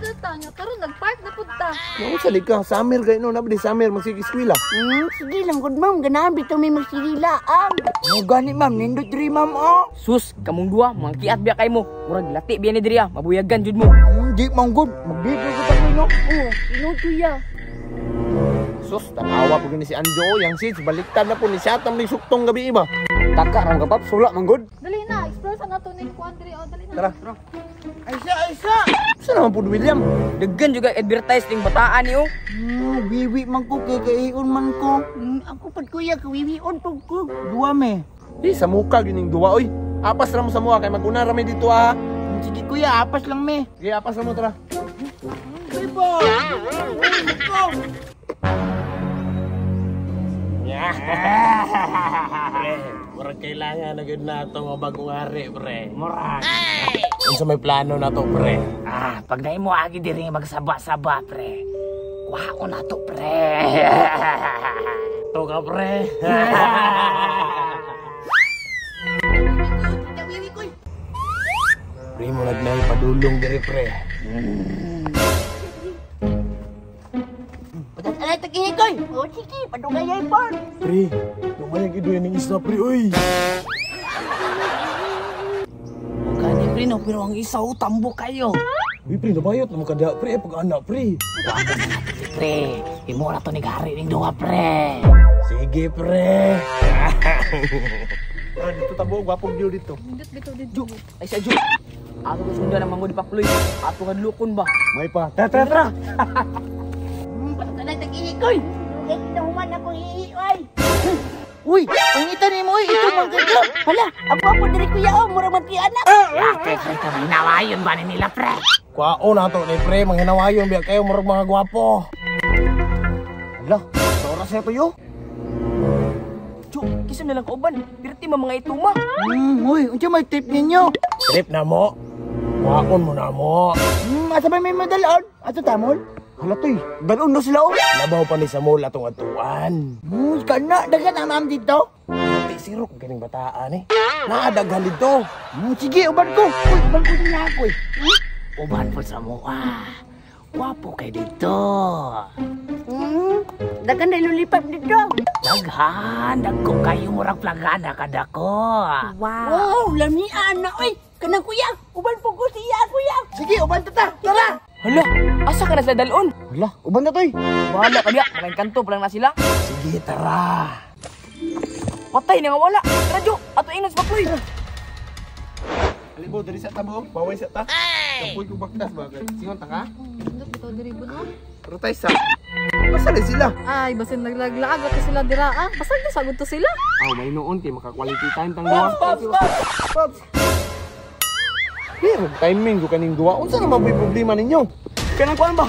Pasada ta nga karon nagpark na pud ta. Naunsa di ka summer gay no, nabdi summer magsige eskwela. Sige lang gud, ma'am, ganahan bitaw may magsigila am. Mo gani, ma'am, nindot diri, ma'am, oh. Sus, kamong duha, mga kiat biya kay mo. Murag lati biya ni diri ah, mabuyagan jud mo. Di man gud, magbibo ko ta no. Oh, tinuod, kuya. Sus, tanawa po ni si Anjo, yang seats baliktad na po ni siya tam ni suktong gabi iba. Taka ra ka, Paps, wala man gud. Dali na, explore sa nato ning kuan diri oh, dali na. Tara. Ay siya, ay siya. Sa naman po, William? Daghan jud kay advertise ning bataan ni oh. Wiwi man ko kay kaion man ko. Ako pud, kuya, kawiwion pud ko. Duwa me. Di sa muka gining duwa oy. Apas ra mo sa mua kay maguna ra mi dito ah. Sige kuya, apas lang me. Sige, apas ra mo, tara. Bibo. Pre, murag kailangan na gud nato nga bagong hari, pre. Murag. Unsa may plano na to, pre? Ah, pag naimo agi diri magsaba-saba, pre. Kuha ko na to, pre. To ka, pre. Pre, mo nagnay padulong diri, pre. Padat alay tag koy. Oh, sige, padugay ay par. Pre, dumay ang idoy ning isla, pre, oy. O gani, pre, no, pero ang isa oh, tambo kayo. Uy, pre, nabayot na mo kada, pre, pag anak, pre. Pre, imo na to ni hari ning duha, pre. Sige, pre. Tara dito tabo, gwapong view dito. Nindot bitaw dito. Ay siya Ju. Ato ko sundan ang mango di Pakloy. Ato kadlokon ba? May pa. Tara, tara, tara. Padat alay tag koy. Dugay kinahuman ako ihi oy. Uy, pangita nimo oy, ito man kayo. Hala, ako po diri, kuya, oh, mura man kay anak. Yate, pre, kamay nawayon ba ni nila, pre? Kuwaon na to ni pre, manghinawayon biya kayo murag mga gwapo. Hala, sa oras na tuyo. Ju, kisa na lang kauban. Pirti man mga ituma. Uy, unsa may trip ninyo? Trip na mo. Kuwaon mo na mo. Asa ba may madalon? Ato tamol? Hala toy, dalon no sila oh. Labaw pa ni sa mall atong atuan. Kana daghan ang ma'am dito. Ti sirok ganing bataan eh. Naadaghan dito. Sige, uban ko. Uy, uban ko niya ako eh. Uban po sa mua. Wapo kay dito. Daghan na lulipap dito. Daghan, dagko kayo murag plagana kadako. Wow, lamian na oy. Kanang kuya, uban po ko siya, kuya. Sige, uban ta ta. Tara. Hala, asa ka na sila dalon? Hala, uban na toy. Bahala ka diya, mga engkanto pa lang na sila. Sige, tara. Patay na nga wala. Tara Ju, ato ingnon sa Pakloy. Alibo diri sa tabo, baway sa ta. Kapoy ko baktas ba kay. Singon ta ka? Nindot bitaw diri buno. Pero tay sa. Asa di sila? Ay, basin naglaglaag ato sila dira ah. Basag na sagod to sila. Aw, may noon kay maka quality time tang duha. Paps, paps, Paps. Pero timing ko kaning duha. Unsa naman po'y problema ninyo? Kanang kuan ba?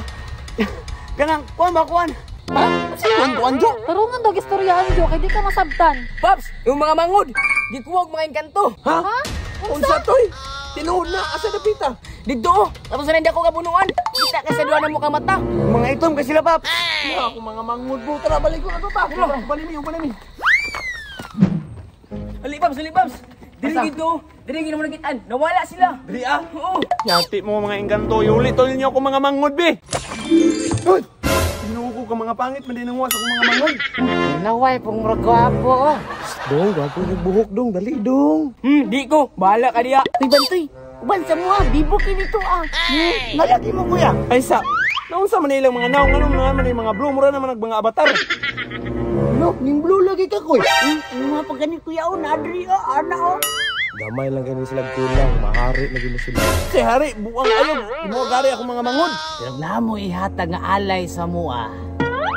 Kanang kuan ba kuan? Ha? Unsa kuan kuan jo? Tarungan daw gistoryaan Jo kay di ka masabtan. Paps, yung mga mangod. Gikuha og mga engkanto. Ha? Ha? Unsa toy? Tinuod na asa dapita? Dito oh, tapos na hindi ako kabunuan. Kita ka sa duha na mo ka mata. Mga itom kay sila, Paps. Ya, ako mga mangod bro. Tara balik ko ato ta. Tara, balik mi, balik mi. Ali Paps, ali Paps. Diri gito, diri gid mo nakitaan. Nawala sila. Diri ah. Oo. Yati mo mga engkanto, yuli to ninyo ako mga mangod be. Uy! Ginoo ko ka mga pangit man dinangwa sa akong mga mangod. Naway pong murag gwapo. Dong, gwapo yung buhok dong, dali dong. Di ko. Bahala ka diya. Uy, bantoy. Uban sa mua, bibo kini to ah. Nalagi mo kuya. Ay sa, naunsa man ilang mga naong, ano naman yung mga blue, mura naman nag mga avatar. No, ning blue lagi ka koy. Mga pagani kuya oh, naadri oh, ana oh. Gamay lang ganin sila kulang, mahari na gini sila. Si hari, buang ayog, gari ako mga mangod. Pero namo ihatag nga alay sa mua.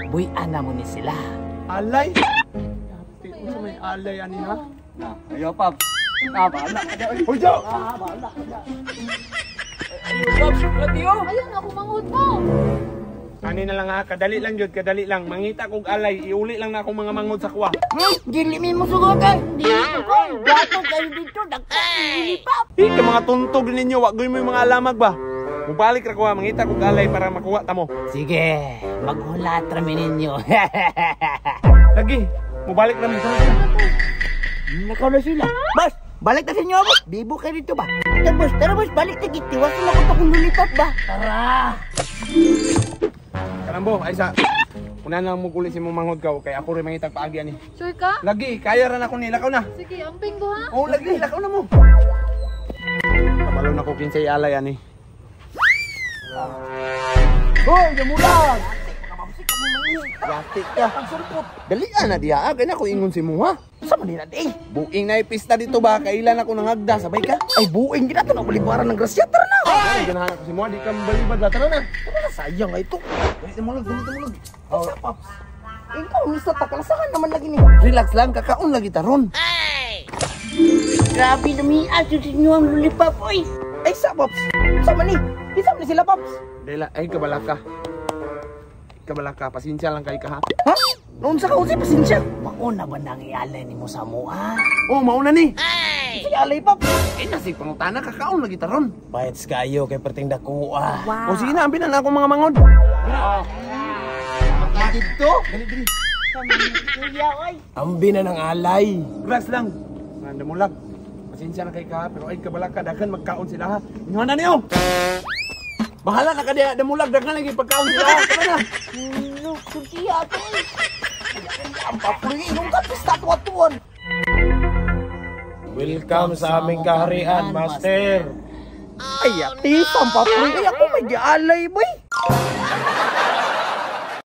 Buy-an na mo ni sila. Alay? Yati, unsa may alay ani ha? Ayo, Paps. Ah, bahala ka diya. Hoy, Jo! Ah, bahala ka diya. Paps, lati oh. Ayun ako mangod mo. Ani na lang ha, kadali lang jud, kadali lang. Mangita kog alay, iuli lang na akong mga mangod sa kuwa. Dili mi mo sugokan. Dili ko, gwapo kayo dito, dagko lulipap. Di ka mga tuntog ninyo, wa gyud mo yung mga alamag ba? Mubalik ra ko ha, mangita kog alay para makuha ta mo. Sige, maghulat rami ninyo. Lagi, mubalik ra mi. Nakaw na sila. Bas, Balik na sa inyo, boss. Bibo kayo dito ba? Tara boss, tara boss, balik na gid. Tiwason ako to kung lulipap ba. Tara. Kanambo, ay sa una na mo kulit si mong manghod ka kay ako rin mangitag paagi ani. Sure ka? Lagi, kaya ra na ko ni lakaw na. Sige, amping ko ha. Oh, lagi, lakaw na mo. Kabalo na ko kinsay alay ani. Hoy, namulag! Yati ka. Dali na diha, kay na ko ingon si mo ha. Sa man nila, eh. Buing na pista dito ba, kailan ako nangagda, sabay ka. Ay, buing gina to na balibaran ng grasya. Tara na. Ay, ganahan ako si mo, di ka balibad ba, tara na. Tara na, sayang ay ito. Dali na mulag, dali na mulag. Oh. Sa paps. Ikaw, misa takalasahan naman lagi ni. Relax lang, kakaon lagi taron. Grabe lumias yung inyo ang lulipap oy. Ay, sa paps. Sa man ni. Isa man ni sila, paps. Dela, ay kabalaka. Kabalaka, pasensya lang kay ka ha. Ha? Noon sa kaunsi, pasensya. Mauna ba nang ialay nimo sa mua? Oh, mauna ni. Sige, alay, paps. Eh, nasi pangutana, kakaon lagi taron. Bites kayo kay perting dakuha. Wow. O sige na, ambin na akong mga mangod. Dito. Dali, dali. Kuya oy. Ambi na ng alay. Relax lang. Mga damulag. Pasensya na kay ka, pero ay kabalaka, daghan magkaon sila ha. Inuha na niyo. Bahala na ka diha, damulag, daghan lagi pagkaon sila ha. Tara na. Look, sultiya to oy. Ang papuloy, inong ka, pista tuwa-tuwan. Welcome sa aming kaharian, master. Ay, ati, ang papuloy. Ay, ako may gialay, boy.